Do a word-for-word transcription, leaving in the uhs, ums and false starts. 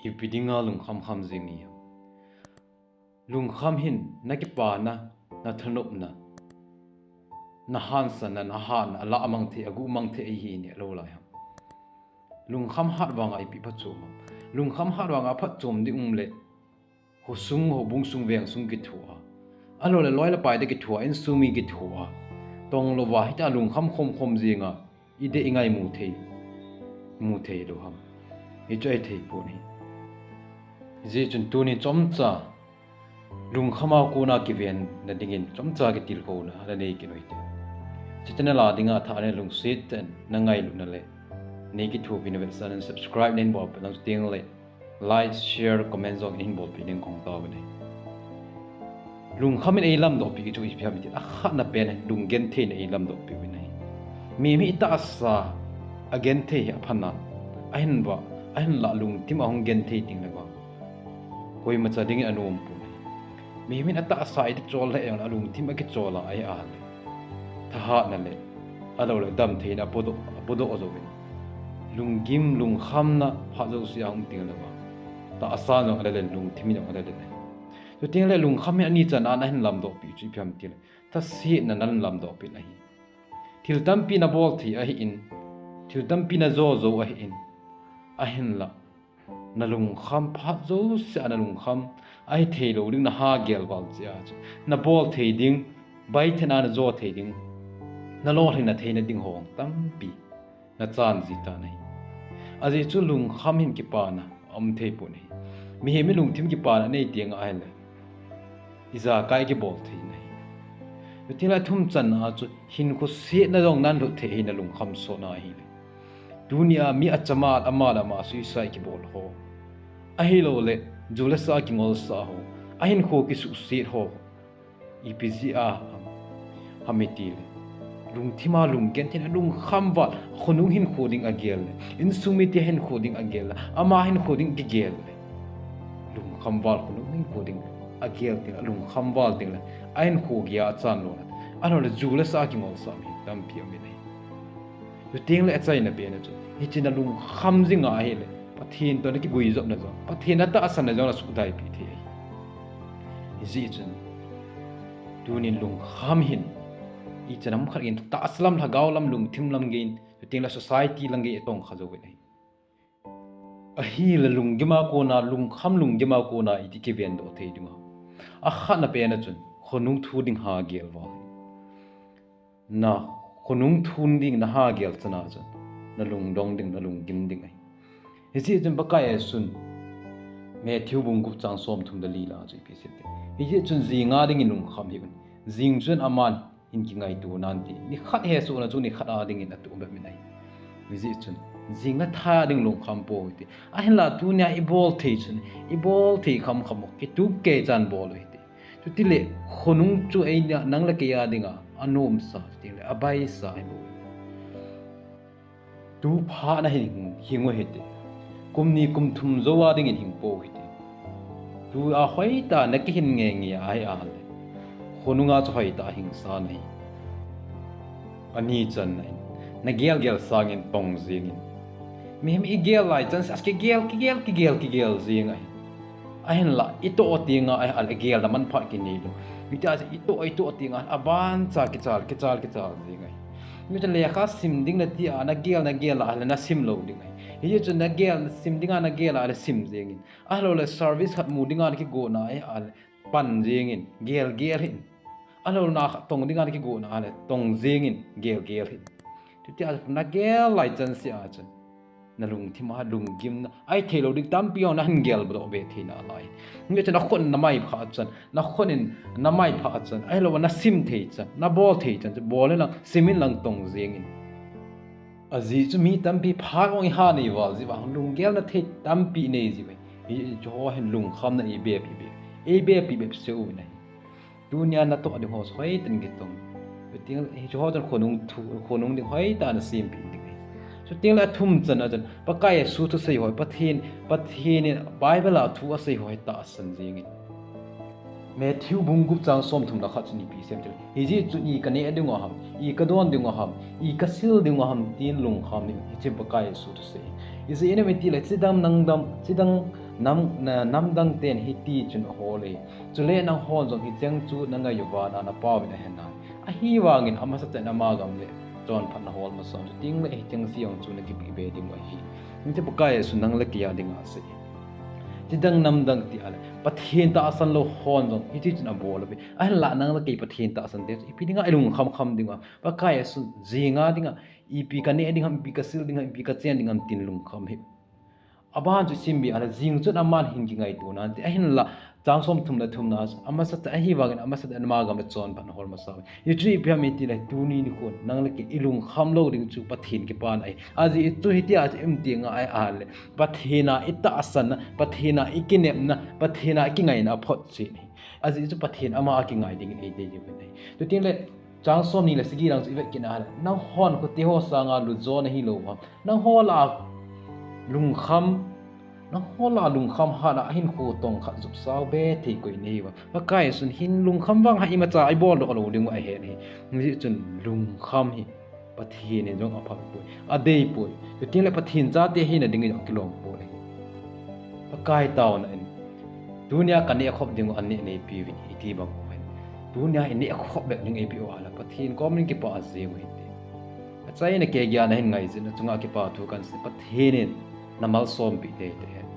Ipi dinga lungkham kham jing nahi ham? Lungkham hin na kipana, na thanopna, na hansanna, na hatna, alah mang thei, aguh mang thei ahi neh lou lai ham? Lungkham hat vanga ipi phatchom ham? Lungkham hat vanga phatchom ding um le, khosung, houbung sung, veng sung kithoa, ahilou le loi le pai te kithoa, insung mi kithoa, tong louva hitia lungkham khom khom jinga idei ingai mu thei, mu thei lou ham? Hichu ahi thei pon ahi. Hijeh chun tunin chomcha lungkham a kona kivenna dingin chomcha kitilkhouna nanei kit u hite. Chuti nalha dinga athah le lungset tah in nangailutna le nei kithopina vetsahnan subscribe nahin bolpeh lang, chuteng le like, share, comment jong nahin bolpeh ding kahung taovin ahi. Lungkham in eilamdohpeh chu ipi ham itile, akhatna pen lunggentheina eilamdohpeh uvin ahi. Mihem hi itahsa agenthei hi apha nan, ahinla, ahinla lungthim ahung genthei tengle vang, koimacha dingin anom pon ahi. Mihem in atahsa iti chol lheh jongle alungthim akichol a ahi a le, thahatna le, ahilou le damtheina apodoh, apodoh jouvin, lunggim, lungkhamna phat jouse ahung tengle vang, tahsan jong ale len, lungthim jong ale len ahi. Chuteng le lungkham hin anichan a nahin lamdohpeh chu ipi ham itile, thasetna nahin lamdohpeh ahi. Thil tampi nabol thei ahin, thil tampi najo jou ahin, ahinla nalungkham phat jousea nalungkham ahithei lou ding naha gel val jeh a chu, nabol thei ding, baithen a najo thei ding, nalolhinna theina ding ho tampi nachan ji tan ahi. Ajeh chu lungkham hin kipana aum thei pon ahi. Mihem hi lungthim kipana anei tenga ahile, ijakai kibol thei nahi. Chuteng le athum channa a chu hinkho setna jong nahin lhut thei ahi, nalungkham sotna ahile. Tunia mi achama ama le ama suicide kibol ho, ahilou le ju le sa kingolsah ho, ahinkho kisuhset ho, ipi jeh a ham, ham itile, lungthima lunggentheina, lungkham val, khonung hinkho ding agel le, insung mite hinkho ding agel le, ama hinkho ding kigel le, lungkham val khonung hinkho ding agel tengle, lungkham val tengle, ahinkho geiya achan lona, ahilou le ju le sa kingolsah mi tampi aumin ahi. Chuteng le achaina pen a chu, hiche nalungkham jinga ahile, Pathen toh nakiguijopna jong, Pathen natahsanna jong nasuhdaipi thei ahi. Hijeh chun tunin lungkham hin ichan ham khat geiyin, tahsa lam, lhagao lam, lungthim lam geiyin, chuteng le society lang geiyin itongkha jouvin ahi. Ahile lunggim a kona, lungkham lunggim a kona iti kivendoh thei dinga ham? Akhatna pen a chun khonung thu ding ha gel val. Na khonung thu ding naha gel chan a chun nalungdong ding, nalunggim ding ahi. Hijeh chun Pakai Jesun Matthew bung gup chang somthum le li lang a chu ipi asei em itile, hijeh chun jinga dingin lungkham hih un, jing chun aman hin kingaito nante. Nikhat hesohna chu nikhat a dingin atoh bep in ahi. Hijeh chun jing le thai a ding lungkham pou hite. Ahinla tunia ibol thei chun, ibol thei khamkham u kitup kei chan bol u hite. Chutile khonung chu eini a, nang le kei a dinga anomsa, chuteng le abaisa ahibouve. Tu phat nahin hing u hite. Kum ni kum thum jou a dingin hing pou hite. Tua hoitah a nakihin ngeingei ahi a le, khonunga chu hoitah a hingsa nahi. Ani channa in, nagelgel sangin tong jengin. Mihem igel lai chan seh a kigel, kigel, kigel, kigel jeng ahi. Ahinla itoh tenga ahi a le gelna manpha kinei lou. Hitia chu itoh, itoh tenga abancha kichal, kichal, kichal jeng ahi. Michun lekha sim ding nati a nagel, nagel a le nasim lou ding ahi. Hijeh chun nagel, sim dinga nagel a le sim jengin. Ahilou le service khat mu dinga nakigona ahi a le pan jengin, gelgel hih in. Ahilou le na khat tong dinga nakigona a le tong jengin, gelgel hih in. Chutia nagel lai chan seh a chun nalungthim a lunggimna ahithei lou ding tampi jong nahin geldoh be thei nalai. Hijeh chun nakhut in namai phah chan, nakhut in namai phah chan, ahilou le nasim thei chan, nabol thei chan chu bol in lang, sim in lang, tong jengin. Ajeh chu mi tampi phat ong iha nei val jeh uva, lunggelna thei tampi inei jeh uva, hiche ho hin lungkhamna eibep, eibep, eibep, eibep seh uvin ahi. Tunia natoh ding ho chu hoitah in kitong. Chuteng hiche ho chun khonung thu, khonung ding hoitah in asempeh ding ahi. Chuteng le athum channa chun Pakai Jesu thusei ho, Pathen, Pathen in Bible a thu asei ho hi tahsan jengin. Matthew bung gup chang somthum le khat chun ipi asei em itile, hijeh chun i kaneh ding u ham, i kadon ding u ham, i kasil ding u ham tin lungkham ding, hiche Pakai Jesu thusei. Ijeh inem itile, chidang nangdang, chidang Nam, na, namdang ten hiti chun ahol e. Chule nanghon jong hicheng chu nangai uva na, na pau in ahen nai. Ahivangin amasatah in ama gam le chonphat nahol masa u. Chutengle hicheng se jong chu nakipeh be ding u ahi. Hiche Pakai Jesun nang le kei a dinga asei. Chidang namdang ti ale, Pathen tahsan lou hon jong hiti chun abol uve. Ahinla nang le kei Pathen tahsan te chu ipi dinga ilungkham kham ding u ham? Pakai Jesun jing a dinga ipi kaneh ding ham, ipi kasil ding ham, ipi kachen ding ham tin lungkham hi. Aban chu isim be ale, jing chun aman hin kingaito nante. Ahinla chang somthum le thumna a chu, amasatah, ahivangin amasatah in ama gam le chonphat nahol masa uve. Hichu ipi ham itile, tuni nikhon nang le kei ilungkham lou ding chu Pathen kipana ahi. Ajeh chu hitia chu ium tengle, Pathen a itahsanna, Pathen a ikinepna, Pathen a ikingaina aphotchen ahi. Ajeh chu Pathen ama a kingai dingin eidei diu ahi. Chutengle chang somni le sagi lang chu ivet kit a le, nanghon khote ho sanga lujo nahilou ham? Nangho lah a lungkham, nangho lah a lungkham hatna a hinkho tong khat jopsao be thei koi nahiu ham? Pakai Jesun hin lungkham vang hat imacha ibol doh lou ding u ahet ahi. Hijeh chun lungkham hi Pathen in jong aphalpoi, adeipoi. Chutengle Pathen chate hina dingin jong akilom poi ahi. Pakai taona in, tunia kaneh khop ding u anneh neipeuvin iti bang u ahin, tunia ineh khop bep ding eipeh uva le Pathen komin kipah jeng u hite. Achaina kei geiya nahin ngai jeh in nachunga kipa thu kahin sei, Pathen in namalsompeh teitei hen.